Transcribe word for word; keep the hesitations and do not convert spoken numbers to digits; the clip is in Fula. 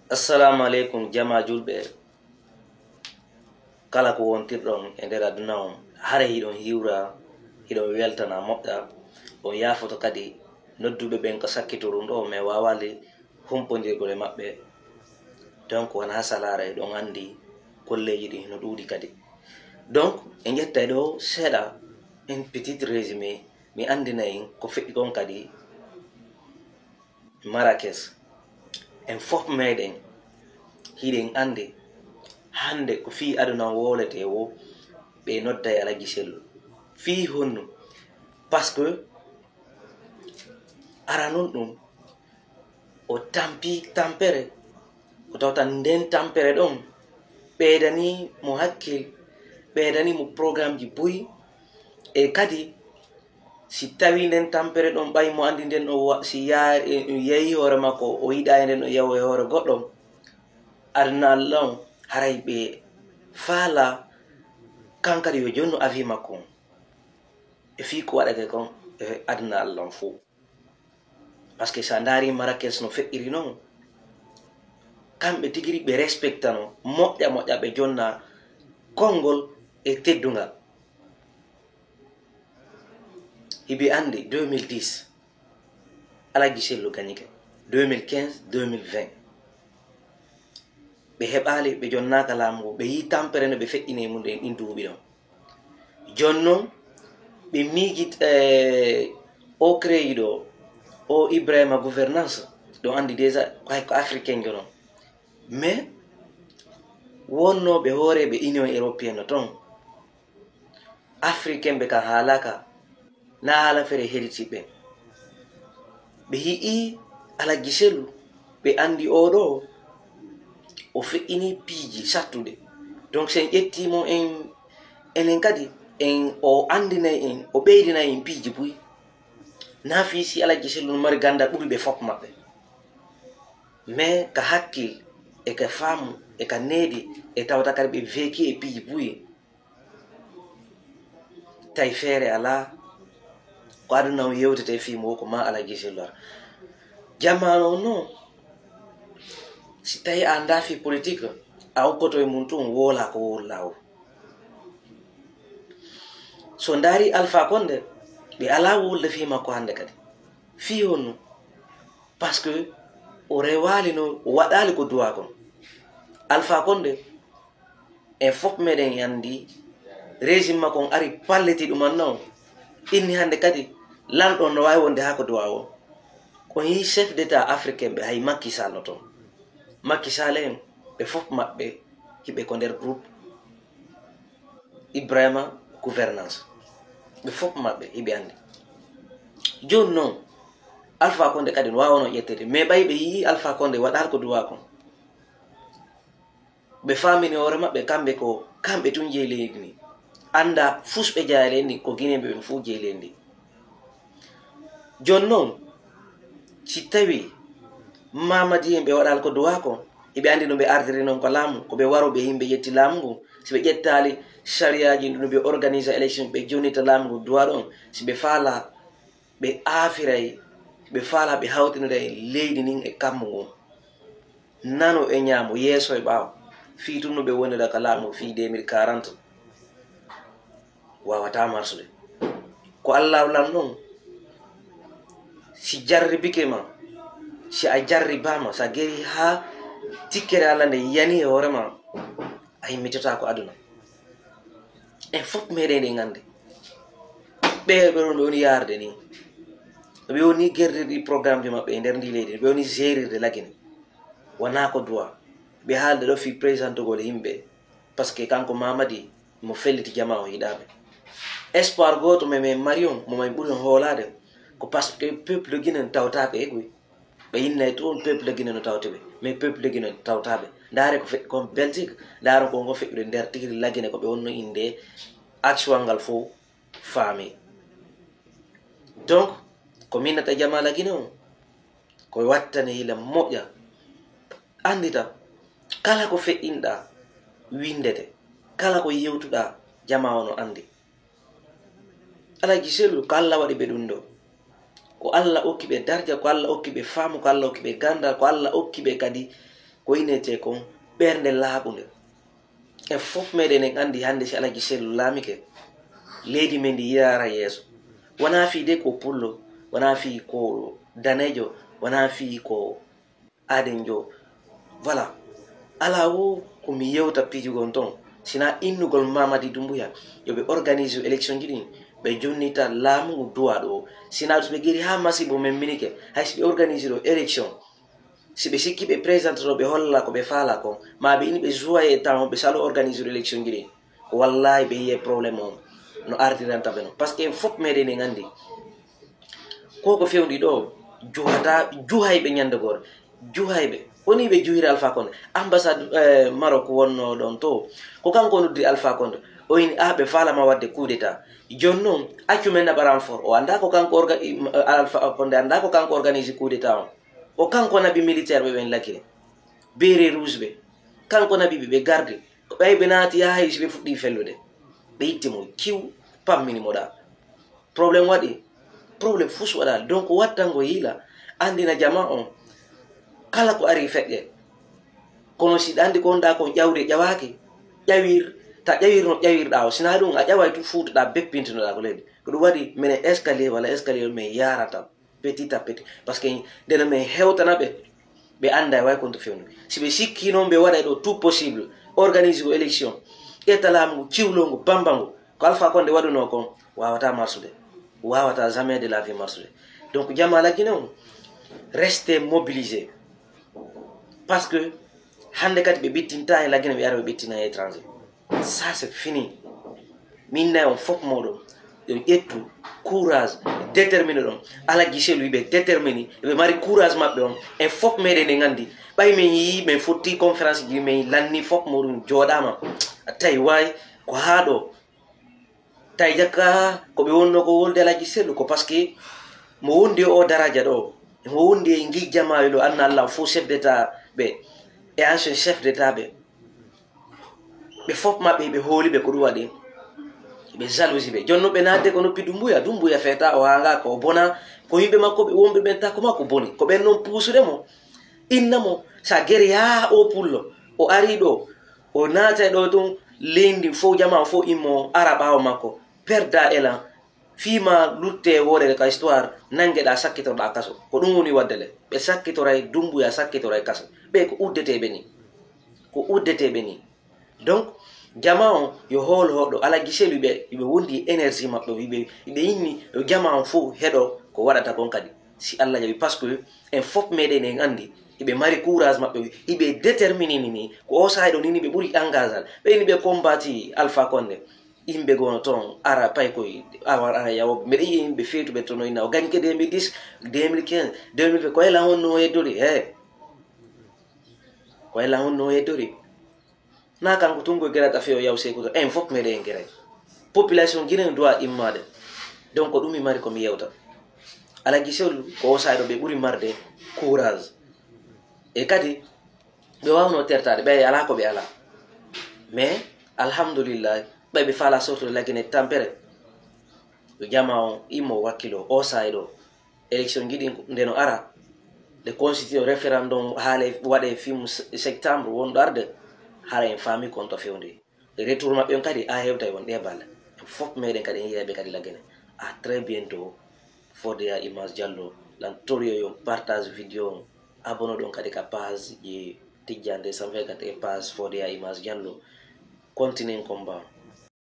Assalamu aleykum, jama julɓe. Kala ko wontirɗon e nder aduna on, hara hiɗon hiwra, hiɗon weltana, moƴƴa. On yaafoto kadi nodduɓe ɓen ko sakkitorum ɗo, mais wawali humpondirgol e maɓɓe. Donc wona hasalaare, hiɗon anndi golleeji ɗin no ɗuuɗi kadi. Donc en ƴettay ɗo seeɗa, un petit résumé, mi anndina en ko feƴƴi kon kadi Marrakech. En fof meɗen, hiɗen anndi hannde ko fii aduna o wowletee woo, ɓe nodda e Alhaji Sellu. Fii honno? Parce que aranun ɗum, o tampi tampere, o tawta nden tampere ɗon ɓeydani mo hakkil, ɓeydani mo programmeji buy, e kadi si tawi nden tampere ɗon ɓay mo anndi nden o wa-, si ya-, e, yehi hoore makko, o yiɗa e nden o yawa e hoore goɗɗo, aduna Allah on, haray ɓe faala kankadi yo jonnu avis makko on. E fii ko waɗake kon e aduna Allah on fof. Parce que si a ndaari Marrakech no feƴƴiri non, kamɓe tigi ɓe respectano moƴƴa moƴƴa, ɓe jonna konngol e teddungal. Hiɓe anndi deux mille dix, Alhaji Sellu gañike, deux mille quinze, deux mille vingt. Ɓe heɓaali, ɓe jonnaaka laamu ngu, ɓe yii tampere no ɓe feƴƴini e mum ɗin, ɗin duuɓi ɗon. Jooni non, ɓe miijit, eh, o créé ɗo, o Ibrahima gouvernance, ɗo anndi déjà ko hay ko africain jono. Mais wonnooɓe hooreeɓe Union Européenne no ton, africain ɓe kan haalaaka, na haala fere heriti ɓe. Ɓe yi'i Alhaji Sellu, ɓe anndi oo ɗoo, o feƴƴini piiji sattuɗe. Donc, si en ƴettii mo en, enen kadi, en, o anndinay en, o ɓeydinay en piiji buy. Na fii si Alhaji Sellu no mari ganndal ɓuri ɓe fof maɓɓe. Mais ka hakkil, e ka faamu, e ka needi, e tawata kadi ɓe vécu e piiji buy. Tawi feere alaa, ko aduna on yewtete fii mo ko ma Alhaji Sellu ara. Jamaanu on non, si tawi a anndaa fii politique, a ukkoto e mum tun, woola ko wowlaa o. So ndaari Alpha Condé, ɓe alaa wowlude fii makko hannde kadi. Fii honno? Parce que o rewaali no, o waɗaali ko duwaa kon. Alpha Condé, en fof meɗen anndi, régime makko on ari palliti ɗum anna on. Inni hannde kadi, lanɗo on no waawi wonde haa ko duwaa o. Ko yii chef d'État africain ɓe, hay Macky Sall no toon. Macky Sall en, ɓe fof maɓɓe, hiɓe ko nder groupe Ibrahima gouvernance. Ɓe fof maɓɓe, hiɓe anndi. Jooni non, Alpha Condé kadi no waawano ƴettede. Mais ɓay ɓe yii Alpha Condé waɗaali ko duwaa kon. Ɓe faamini hoore maɓɓe, kamɓe ko kamɓe tun jeyi leydi ndi. Annda fus ɓe jeya leydi ndi, ko Guinéen ɓe ɓen fof jeyi leydi ndi. Jooni non, si tawi Mamadi en ɓe waɗaali ko duwaa kon, hiɓe anndi no ɓe ardiri non ko laamu, ko ɓe warooɓe yimɓe ƴetti laamu ngu. Si ɓe ƴettaali sariyaaji no ɓe organiser élection, ɓe jonnita laamu ngu duwaa ɗon, si ɓe faala ɓe aafiray, ɓe faala ɓe hawtiniray leydi ndin e kammu ngun. Nano e ñaamo, yeeso e ɓaawo. Fii tun no ɓe wonira ka laamu fii deux mille quarante. Waawataa marsude. Ko Allaahu lan non. Si jarribike ma, si a jarribaama, si a geri haa tikkere Alla nde yani e hoore ma, a yimmitotaako aduna. En fof meɗen en anndi. Ɓe, ɓe ɗon ɓe woni yaarde ni. Ɓe woni gerdirɗi programmeji maɓɓe e nder ndi leydi. Ɓe woni gérirde Lagine. Wonaa ko duwaa. Ɓe haalde ɗo fii présentugol yimɓe. Parce que kanko Mamadi mo felliti jamaa o yiɗaaɓe. Espoir gooto mo men mari on, mo men ɓuri on hoolaade, ko parce que peuple Guinée no tawtaaɓe e guy. Ɓe innay toon peuple Guinée no tawti ɓe. Mais peuple Guinée no tawtaaɓe. Ndaare ko feƴƴi kon Belgique, ndaare ko ngo feƴƴude nder tigi Lagine ko ɓe wonno innde action ngal fof faami. Donc, ko minnata jamaa Lagine on, ko wattane yila moƴƴa. Anndita, kala ko feƴƴinɗaa winndete, kala ko yewtuɗaa jamaa o no anndi. Alhaji Sellu, ko Alla waɗi ɓe ɗum ɗo. Ko Alla okki ɓe darja, ko Alla okki ɓe faamu, ko Alla okki ɓe ganndal, ko Alla okki ɓe kadi ko innetee kon ɓernde laaɓunde. En fof meɗen en anndi hannde si Alaji Sellu laamike, leydi men ndi yaara yeeso. Wonaa fii de ko pullo, wonaa fii ko daneejo, wonaa fii ko aaden jo. Voilà. Alaa wo ko mi yewta piijugon ton. Sinaa innugol Mamadi Doumbouya, yo ɓe organise élection ji ɗin, ɓe jonnita laamu ngu duwaaɗo o. Sinaa ɗum ɓe geri haa masibo men minike, hay si ɓe organise ɗo élection, si ɓe sikki ɓe présente ɗo ɓe holla ko ɓe faala kon, ma ɓe ini ɓe joie e temps ɓe salo organise ɗo élection ji ɗin, ko wallahi ɓe yiye problème on no ardiranta ɓe non. Parce que en fof meɗen en anndi ko ko fewndi ɗo juhata, juhay ɓe ñande goore, juhay ɓe. Woni ɓe juhiri Alpha Condé, ambassade, eh, Maroc wonno ɗon to, ko kanko noddi Alpha Condé, o ini a ɓe faalama waɗde coup d'état. Jooni noon accu men naɓa renfort, o annda ko kanko orga-, i-, Alpha Condé annda ko kanko organise coup d'état on. O kanko naɓi militaire ɓe ɓen lakire, bere rouge ɓe, kanko naɓi ɓe, ɓe gardi. Ko ɓay ɓe naati haa hay si ɓe fuɗɗi fellude, ɓe itti mo ciw, pammini mo ɗa. Problème waɗi, problème fus waɗa. Donc wattango yiila, anndina jama on kala ko ari feƴƴe. Kono si ɗa anndi ko wonɗa kon ƴawde ƴawaaki, ƴawir, ta ƴawir no ƴawirɗa o. Sinaa ɗum a ƴaway tun fuutuɗa beppintinoɗa ko leydi. Ko ɗum waɗi minen escalier walla escalier men yarata petit à petit. Parce que ndeno men hewtana ɓe, ɓe annda e way konto fewndo. Si ɓe sikki noon ɓe waɗay ɗo tout possible, organise ko élection, ƴetta laamu ngu, ciwlo ngu, bamba ngu, ko Alpha Condé waɗuno kon, wawata marsude. Wawata jamais de la vie marsude. Donc, jama Lagine on, restez mobilisés. Parce que hannde kadi ɓe ɓittinta e Lagine, ɓe ara ɓe ɓittina e étranger. Ça, c'est fini. Min nayi on fof moɗon, yo ƴettu courage, détermine ɗon. Alaji Sellu ɓe détermine, ɓe mari courage maɓɓe on. En fof meɗen en anndi. Ɓay men yii, men fotti conférence ji, men lanni fof moɗon jooɗama. A tawi waay, ko haa ɗo. Tawi jakka ko ɓe wonno ko wolde Alaji Sellu, ko parce que mo wondi o daraja ɗo, mo wondi e ngijjamaaɓe ɗo, anna Allah fo chef d'état ɓe, e ancien chef d'état ɓe. Ɓe fof maɓɓe ɓe hooli ɓe ko ɗum waɗi. Ɓe jalousie ɓe. Jonno ɓe naatde ko noppi Dumbuya. Dumbuya feeta o haanga ko o bona. Ko yimɓe makko ɓe wonɓe ɓen ta ko makko boni. Ko ɓen noon puusude mo. Inna mo, sa geri haa o pullo. O ari ɗo. O naata ɗo tun leydi fof, jama fof immo ara ɓaawo makko. Perda élan. Fii ma lutte e woɗere ka histoire, nanngeɗa, sakkitorɗa kaso. Ko ɗum woni waɗde le. Ɓe sakkitoray Dumbuya, sakkitoray kaso. Ɓe ko uddeteeɓe ni. Ko uddeteeɓe ni. Donc, jama on yo hool hoɗo. Alaji Sellu ɓe, ɓe wondi e énergie maɓɓe, ɓe, ɓe inni yo jama on fof heɗo ko waɗata kon kadi. Si Allah jaɓi, parce que en fof meɗen en anndi, iɓe mari courage maɓɓe, iɓe déterminé ni, ni. Ko o sahay ɗo ni, ni ɓe ɓuri engagé. Ɓe ni ɓe combattre Alpha Condé. Yimɓe gono toon ara pay koye awar ara yawoɓe. Mbeɗa yiya yimɓe feetuɓe toon no inna o gañke deux mille dix, deux mille quinze, deux mille vingt. Ko ela honno o heddori? He. Ko ela honno o heddori? Na kanko tun koye gerata fewo yaw sekuto. En fof meɗen en geray. Population Guinée doit immade. Donc ko ɗum mi mari ko mi yewta. Alaji Sellu ko o sahay ɗo ɓe ɓuri marde courage. E kadi ɓe wawno tertade, ɓe alaa ko ɓe alaa. Mais alhamdulillah, ɓay ɓe faala sortude Lagine tampere. Yo jama on immo wakkilo o sahay ɗo. Élection jiɗi nde no ara, nde constitution référendum haale waɗe fii septembre wonɗo arde, hara en faami konto fewndi. Retour maɓɓe on kadi a hewtay won ɗe balle. En fof meɗen kadi en yiya ɓe kadi Lagine. À très bientôt. Fodé ya Image Diallo, lan toriyo yo partage vidéo on. Abonné ɗon kadi ka page ji Tijjande cent vingt-quatre e page Fodé ya Image Diallo. Continue combat.